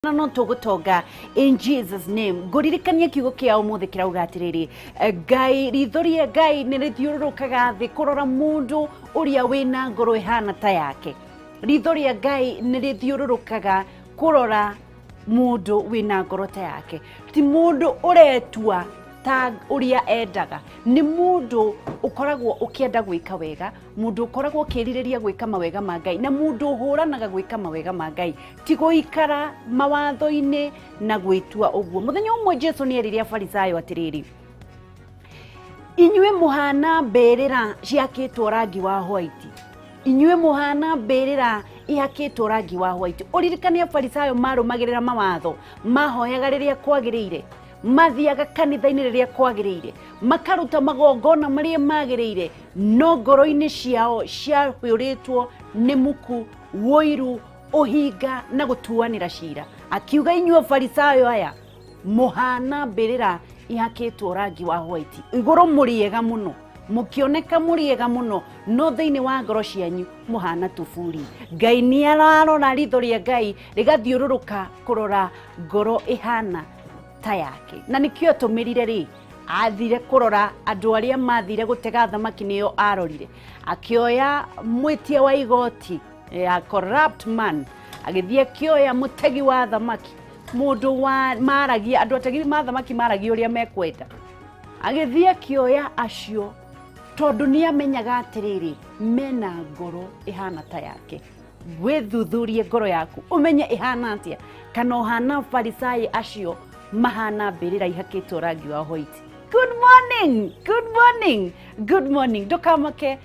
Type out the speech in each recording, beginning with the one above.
Na no tũgũtonga in Jesus name. Ngũririkania kiugo kĩa ũmũthĩ kĩrauga atĩrĩrĩ, Ngai, ritho rĩa Ngai nĩ rĩthiũrũrũkaga thĩ kũrora mũndũ ũrĩa wĩna ngoro ĩhana ta yake. Ritho rĩa Ngai nĩ rĩthiũrũrũkaga kũrora mũndũ wĩna ngoro ta yake, ti mũndũ ũretua ta ũrĩa endaga, nĩ mũndũ ũkoragwo ũkĩenda gwĩka wega, mũndũ ũkoragwo ũkĩrirĩria gwĩka mawega ma Ngai, na mũndũ ũhũranaga gwĩka mawega ma Ngai, ti gũikara mawatho-inĩ na gwĩtua ũguo. Mũthenya ũmwe Jesu nĩ erire Afarisayo atĩrĩrĩ, inyuĩ mũhana mbĩrĩra ciakĩtwo rangi wa white, inyuĩ mũhana mbĩrĩra ihakĩtwo rangi wa white. Ũririkane Afarisayo marũmagĩrĩra mawatho, mahoyaga rĩrĩa kwagĩrĩire, mathiaga kanitha-inĩ rĩrĩa kwagĩrĩire, makaruta magongona marĩa magĩrĩire, no ngoro-inĩ ciao ciahũrĩtwo nĩ muku, ũiru, ũhinga na gũtuanĩra cira. Akiuga, inyuĩ Afarisayo aya mũhana mbĩrĩra ihakĩtwo rangi wa white, igũrũ mũrĩega mũno, mũkĩoneka mũrĩega mũno, no thĩinĩ wa ngoro cianyu mũhana tuburi. Ngai nĩ ararora, ritho rĩa Ngai rĩgathiũrũrũka kũrora ngoro ĩhana ta yake. Na nĩkĩo atũmĩrire rĩ, athire kũrora andũ arĩa mathire gũtega thamaki, nĩo arorire, akĩoya mwĩtia wa igoti ya corrupt man, agĩthiĩ akĩoya mũtegi wa thamaki, mũndũ wa maragia, andũ ategi ma thamaki maragia ũrĩa mekwenda, agĩthiĩ akĩoya acio tondũ nĩ amenyaga atĩrĩrĩ, mena ngoro ĩhana ta yake. Wĩthuthurie ngoro yaku ũmenye ĩhana atĩa, kana ũhana Farisai acio mahana mbĩrĩra ihakĩtwo rangi wa white. Good morning, good morning, good morning. Ndũkamake,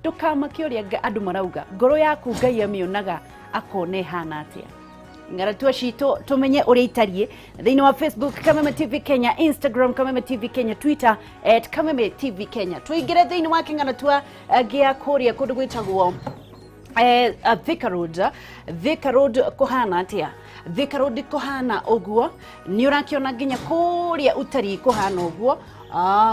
ndũkamake ũrĩa andũ marauga. Ngoro yaku Ngai amĩonaga akona ĩhana atĩa. Ng'aratua citũ tũmenye ũrĩa itariĩ thĩinĩ wa Facebook Kameme TV Kenya, Instagram Kameme TV Kenya, Twitter @KamemeTVKenya. Tũingĩre thĩinĩ wa kĩng'aratua gĩa kũrĩa kũndũ gwĩtagwo Thika Road. Thika Road kũhana atĩa? Thika Road kũhana ũguo nĩ ũrakĩona nginya kũrĩa utarii kũhana ũguo.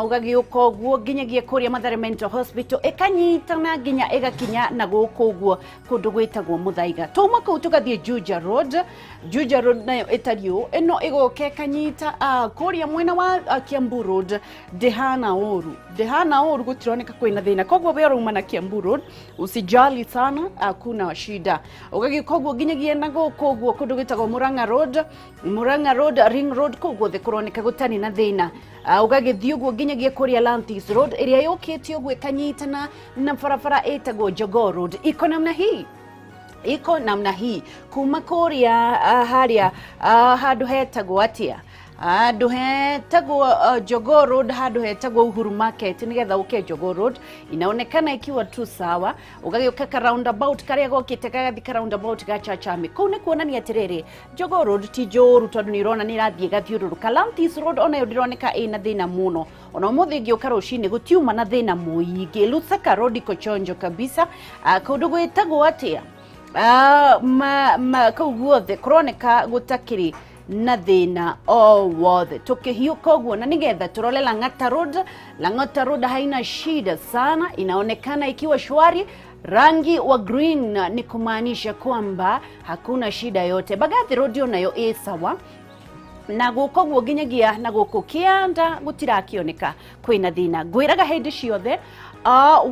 Ũgagĩũka ũguo nginyagia kũrĩa Mathare Mental Hospital, ĩkanyitana nginya ĩgakinya na gũkũ ũguo kũndũ gwĩtagwo Mũthaiga. Twauma kũu tũgathiĩ Juja Road. Juja Road nayo ĩtariĩ ũũ, ĩno ĩgoka ĩkanyita kũrĩa mwena wa Kiambu Road. Ndĩhana ũru, ndĩhana ũru, gũtironeka kwĩna thĩna. Koguo we ũrauma na Kiambu Road, usijali sana, hakuna shida. Ũgagĩũka ũguo nginyagia na gũkũ ũguo kũndũ gwĩtagwo Murang'a Road, Murang'a Road, Ring Road, kũu guothe kũroneka gũtarĩ na thĩna. Ũgagĩthiĩ ũguo nginyagia kũrĩa Lantis Road ĩrĩa yũkĩte ũguo ĩkanyitana na barabara ĩtagwo Jogoo Road. Iko namna hii, iko namna hii kuma kũrĩa harĩa handũ hetagwo atĩa, handũ hetagwo Jogoo Road, handũ hetagwo Uhuru Market, nĩgetha ũke Jogoo Road inaonekana ikiwa tu sawa. Ũgagĩũka ka roundabout karĩa gokĩte gagathi ka roundabout ga Chachami kũu, nĩ kuonania atĩrĩrĩ, Jogoo Road ti njũru tondũ nĩ ũrona nĩ ĩrathiĩ ĩgathiũrũrũka. Lantis Road onayo ndĩroneka ĩna thĩna mũno, ona ũmũthĩ ngĩũka rũcinĩ gũtiuma na thĩna mũingĩ. Lusaka Road iko chonjo kabisa. Kũndũ gwĩtagwo atĩa, kũu guothe kũroneka gũtakĩrĩ na thĩna o wothe. Tũkĩhiũka ũguo na nĩgetha tũrore Lang'ata Road. Lang'ata Road haina shida sana, inaonekana ikiwa shwari. Rangi wa green ni kumaanisha kwamba hakuna shida yote. Mbagathi Road onayo ĩ sawa, na gũkũ guo nginyagia na gũkũ kĩanda gũtirakĩoneka kwĩna thĩna. Ngwĩraga hĩndĩ ciothe,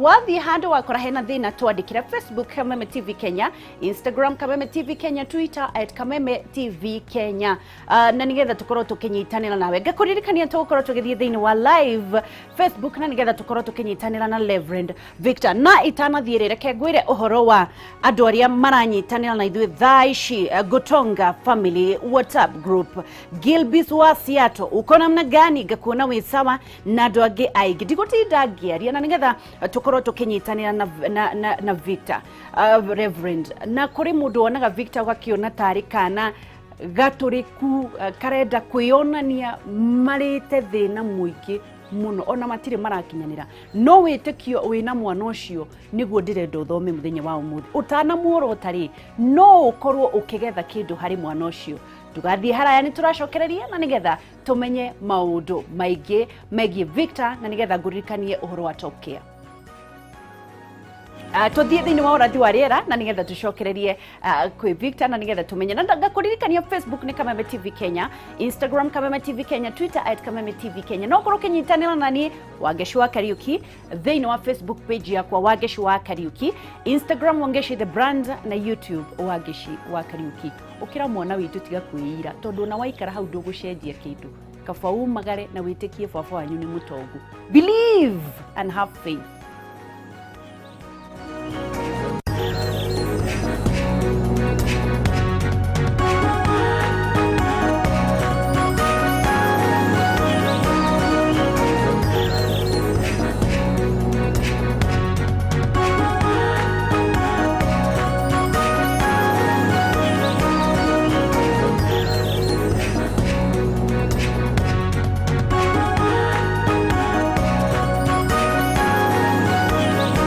wathiĩ handũ wakora hena thĩna, twandĩkĩra Facebook Kameme TV Kenya, Instagram Kameme TV Kenya, Twitter @KamemeTVKenya, na nĩgetha tũkorwo tũkĩnyitanĩra nawe. Ngakũririkania tũgũkorwo tũgĩthiĩ thĩinĩ wa live Facebook na nĩgetha tũkorwo tũkĩnyitanĩra na Reverend Victor. Na itanathiĩ rĩ, reke ngwĩre ũhoro wa andũ arĩa maranyitanĩra na ithuĩ thaa ici, Gutonga Family WhatsApp group. Gilbis wa Seattle, uko namna gani? Ngakuona wĩ sawa na andũ angĩ aingĩ. Ndigũtinda ngĩaria na nĩgetha tũkorwo tũkĩnyitanĩra na Victor, Reverend. Na kũrĩ mũndũ wonaga Victor ũgakĩona tarĩ kana gatũrĩku, karenda kwĩyonania, marĩte thĩna mũingĩ mũno ona matirĩ marakinyanĩra, no wĩtĩkio wĩna mwana ũcio nĩguo ndĩrenda ũthome mũthenya wa ũmũthĩ. Ũtanamuorota rĩ, no ũkorwo ũkĩgetha kĩndũ harĩ mwana ũcio. Ndũgathiĩ haraya, nĩ tũracokereria na nĩgetha tũmenye maũndũ maingĩ megiĩ Victor na nĩgetha ngũririkanie ũhoro wa Top Care. Tũthiĩ thĩinĩ wa ũrathi wa rĩera na nĩgetha tũcokererie kwĩ Victor na nĩgetha tũmenye na ngakũririkania Facebook nĩ Kameme TV Kenya, Instagram Kameme TV Kenya, Twitter @KamemeTVKenya. No ũkorwo ũkĩnyitanĩra na niĩ Wangeshi wa Kariuki thĩinĩ wa Facebook page yakwa Wangeshi wa Kariuki, Instagram Wangeshi the brand na YouTube Wangeshi wa Kariuki. Ũkĩra mwana witũ, tiga kwĩira tondũ ona waikara hau ndũgũcenjia kĩndũ. Kaba umagare na wĩtĩkie baba wanyu nĩ mũtongu. Believe and have faith.